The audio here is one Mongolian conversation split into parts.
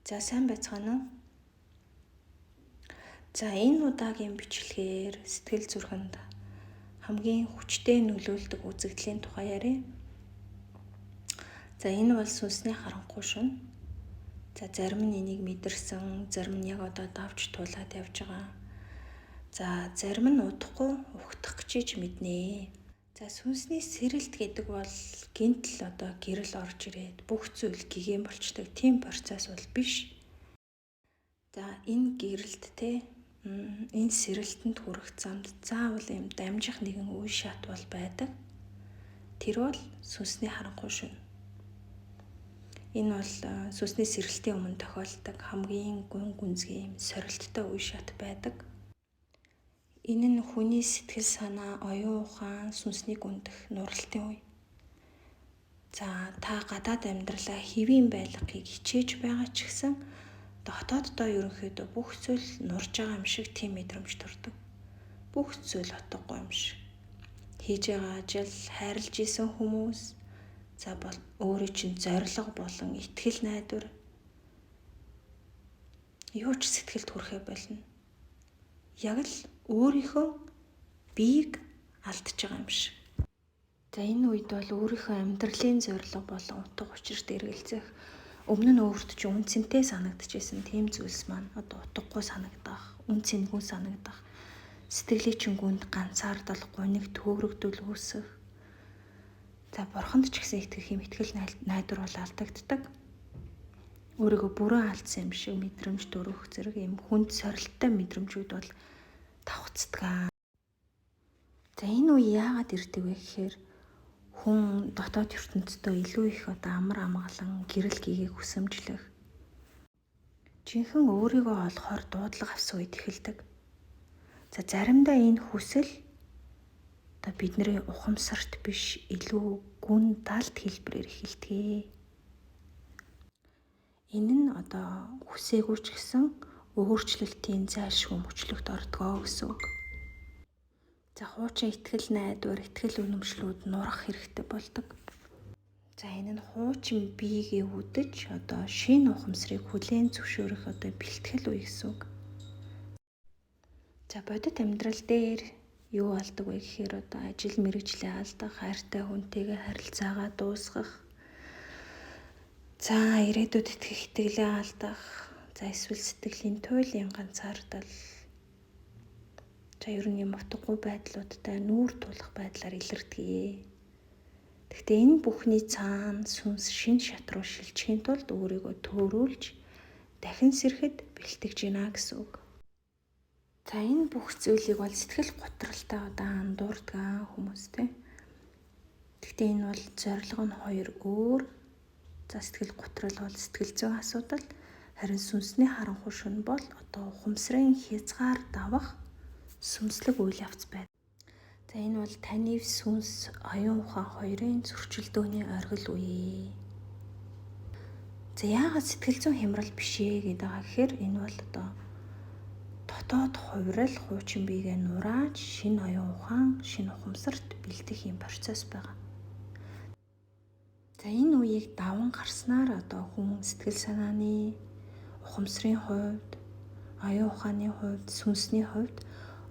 За сайн байцгаана уу? За энэ удаагийн бичлэгээр сэтгэл зүрхэнд хамгийн хүчтэй нөлөөлдөг үзэгдлийн тухай ярья. За энэ бол сүнсний харанхуй шөнө. За зарим нь энийг мэдэрсэн, зарим нь яг одоо давж туулаад явж байгаа. За зарим нь удахгүй угтах гэж мэднэ. За сүнсний сэрэлт гэдэг бол гинтл одоо гэрэл орж ирээд бүх зүйл гэгээн болчдөг тийм процесс бол биш. За энэ гэрэлт те энэ сэрэлтэнд хүрэх замд заавал юм дамжих нэгэн үе шат бол байдаг. Тэр бол сүнсний харанхуй шөнө. Энэ бол сүнсний сэрэлтийн өмнө тохиолддог хамгийн гүн гүнзгий юм сорилттой үе шат байдаг. Энэ нь хүний сэтгэл санаа, оюун ухаан, сүнсний гүндэх нуралтын үе. За та гадаад амьдралаа хэвийн байлгахыг хичээж байгаа ч гэсэн дотооддоо ерөнхийдөө бүх зүйл нурж байгаа юм шиг тийм мэдрэмж төрдөг. Бүх зүйл утгагүй юм шиг. Хийж байгаа ажил, хайрлаж исэн хүмүүс, за бол өөрийн чинь зорилго болон итгэл найдвар юу ч сэтгэлд хүрэхээ болно. Яг л өөрийнхөө биеийг алдчихж байгаа юм шиг. За энэ үед бол өөрийнхөө амьдралын зорилго болон утга учирт эргэлзэх, өмнө нь өөрт чинь үн цэнтэй санагдчихсэн тийм зүйлс маань одоо утгагүй санагдах, үн цэнгүй санагдах, сэтгэлийн чинь гүнд ганцаардал, гуниг, төөрөгдөл үүсэх. За бурханд ч гэсэн итгэх юм итгэл найдвар бол алдагддаг. Өөрийгөө бүрэн алдсан юм шиг мэдрэмж төрөх зэрэг юм хүнд сорилттой мэдрэмжүүд бол давхцдаг. За энэ үе яагаад ирдэг вэ гэхээр хүн дотоод ертөнцийн илүү их одоо амар амгалан, гэрэл гэгээг хүсэмжлэх, жинхэнэ өөрийгөө олохоор дуудлага авсан үед эхэлдэг. За заримдаа энэ хүсэл одоо бидний ухамсарт биш, илүү гүн далд хэлбэрээр эхэлдэг. Энэ нь одоо хүсээгүй ч гэсэн өөрчлөлтийн зайлшгүй мөчлөгт ордгоо гэсэн үг. За хуучин итгэл найдвар, итгэл үнэмшлүүд нурах хэрэгтэй болдог. За энэ нь хуучин биегээ үдэж одоо шинэ ухамсарыг хүлээн зөвшөөрөх одоо бэлтгэл үе гэсэн үг. За бодит амьдрал дээр юу алдаг вэ гэхээр одоо ажил мэргэжлээ алдах, хайртай хүнтэйгээ харилцаагаа дуусгах, за ирээдүйд итгэх итгэлээ алдах, за эсвэл сэтгэлийн туйлын ганцаардал, за ер нь юм утгагүй байдлуудтай нүүр тулах байдлаар илэрдэг. Гэхдээ энэ бүхний цаана сүнс шин шат руу шилжихийн тулд өөрийгөө төөрүүлж дахин сэрэхэд бэлтгэж гинэ гэсэн үг. За энэ бүх зүйлийг бол сэтгэл готролтой одоо андуурдаг хүмүүс те. Гэхдээ энэ бол зорилго нь хоёр өөр. За сэтгэл готрол бол сэтгэл зүйн асуудал, харин сүнсний харанхуй шөнө бол одоо ухамсарын хязгаар давах сүнслэг үйл явц байна. За энэ бол таны сүнс, оюун ухаан хоёрын зөрчилдөөний оргил үе. За яагаад сэтгэл зүйн хямрал биш ээ гэдэг байгаа гэхээр энэ бол одоо дотоод хувирал, хуучин биегээ нурааж шинэ оюун ухаан, шинэ ухамсарт бэлдэх юм процесс байгаа. За энэ үеийг даван гарснаар одоо хүн сэтгэл санааны, ухамсарын хувьд, оюун ухааны хувьд, сүнсний хувьд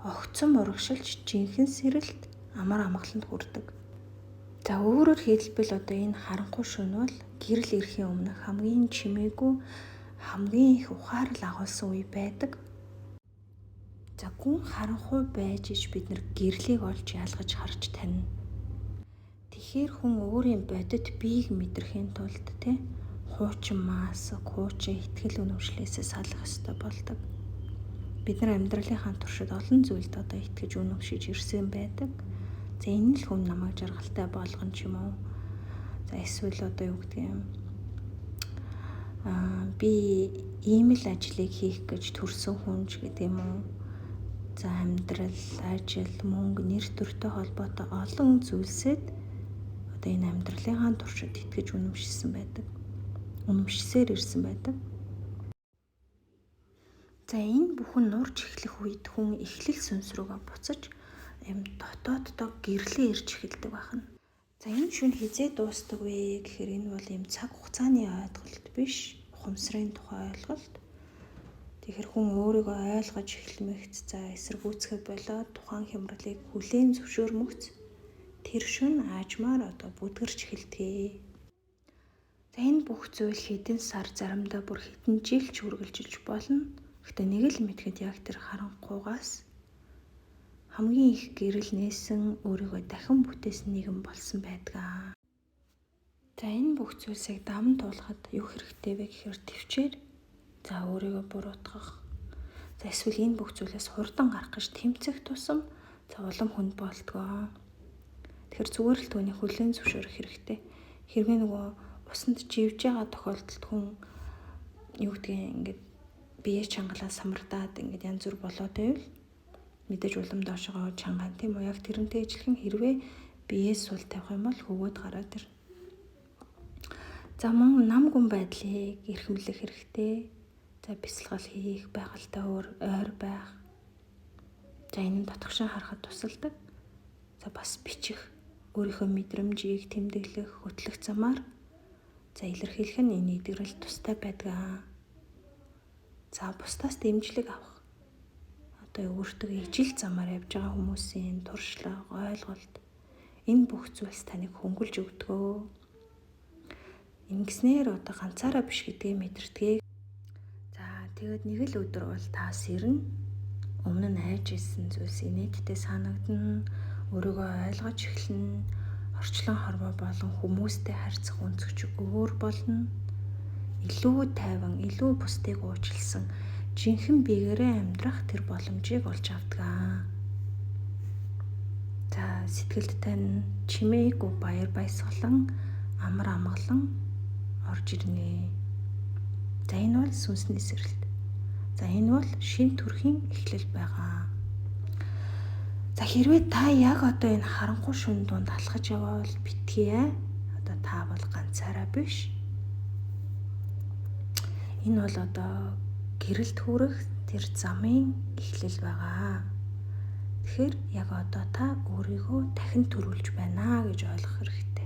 огцом урагшилж жинхэнэ сэрэлт, амар амгаланд хүрдэг. За өөрөөр хэлбэл одоо энэ харанхуй шөнө бол гэрэл ирэхийн өмнө хамгийн чимээгүй, хамгийн их ухаарал агуулсан үе байдаг. За гүн харанхуй байж ич бид нар гэрлийг олж ялгаж харж танина. Тэгэхээр хүн өөрийн бодит биеийг мэдрэхийн тулд те хуучин маск, хуучин итгэл үнэмшлээсээ салах ёстой болдог. Бид нар амьдралынхаа туршид олон зүйлд одоо итгэж үнэмшиж ирсэн байдаг. За энэ л хүн намайг жаргалтай болгоно ч юм уу. За эсвэл одоо юу гэдэг юм би ийм л ажлыг хийх гэж төрсөн хүн ч гэдэг юм уу. За амьдрал, ажил, мөнгө, нэр төртэй холбоотой олон зүйлсэд одоо энэ амьдралынхаа туршид итгэж үнэмшсэн байдаг. Үнэмшсээр ирсэн байдаг. За энэ бүхэн нурж эхлэх үед хүн эхлэл сүнс рүүгээ буцаж юм дотооддоо гэрлээ ирж эхэлдэг байна. За энэ шөнө хизээ дуустдаг вэ гэхээр энэ бол юм цаг хугацааны ойлголт биш, Ухамсарын тухай ойлголт. Тэгэхээр хүн өөрийгөө ойлгож эхлэмэгц, за эсэргүүцэхэ болоод тухайн хямралыг хүлээн зөвшөөрмөгц тэр шөнө аажмаар одоо бүдгэрч эхэлдэг. За энэ бүх зүйл хэдэн сар, заримдаа бүр хэдэн жил ч үргэлжилж болно. Гэхдээ нэг л мэдэхэд яг тэр харанхуйгаас хамгийн их гэрэл нээсэн, өөрийгөө дахин бүтээсэн нэгэн болсон байдаг. За энэ бүх зүйлсийг даван туулахад юу хэрэгтэй вэ гэхээр төвчээр, за өөрийгөө буруутгах, за эсвэл энэ бүх зүйлээс хурдан гарах гэж тэмцэх тусам за улам хүнд болдгоо. Тэгэхээр зүгээр л түүний хүлээн зөвшөөрөх хэрэгтэй. Хэрвээ нөгөө усанд живж байгаа тохиолдолд хүн юу гэдгийг ингээд бие чангалаа самардаад ингээд янз бүр болоод байвал мэдээж улам доошогоо чангаан, тийм үү? Яг тэрнтэй ижилхэн хэрвээ биеэс сул тавих юм бол хөвгөөд гараад ирнэ. За мөн нам гүн байдлыг эрхэмлэх хэрэгтэй. За бясалгал хийх, байгальтай өөр ойр байх. За энэ нь дотгошоо харахад тусалдаг. За бас бичих, өөрийнхөө мэдрэмжийг тэмдэглэх, хөтлөх замаар за илэрхийлэх нь энэ эдгэрэл тустай байдаг. За бусдаас дэмжлэг авах. Одоо өөртөө ижил замаар явж байгаа хүмүүсийн туршлага, ойлголт энэ бүх зүйлс таныг хөнгөлж өгдөг. Ингэснээр одоо ганцаараа биш гэдгийг мэдэрдэг. За тэгээд нэг л өдөр бол та сэрнэ. Өмнө нь айж исэн зүйлс инээдтэй санагдана. Өөрийгөө ойлгож эхэлнэ. Орчлон хорвоо болон хүмүүстэй харьцах өнцөгч өөр болно. Илүү тайван, илүү бусдыг уучлсан жинхэнэ биеэрээ амьдрах тэр боломжийг олж авдаг. За сэтгэлд тань чимээгүй баяр баясгалан, амар амгалан орж ирнэ. За энэ бол сүнсний сэрэлт. За энэ бол шин төрхийн эхлэл байгаа. За хэрвээ та яг одоо энэ харанхуй шөнө дунд алхаж явбал битгий ээ. Одоо та бол ганцаараа биш. Энэ бол одоо гэрэлт хүрэх тэр замын эхлэл байгаа. Тэгэхээр яг одоо та өөрийгөө дахин төрүүлж байна гэж ойлгох хэрэгтэй.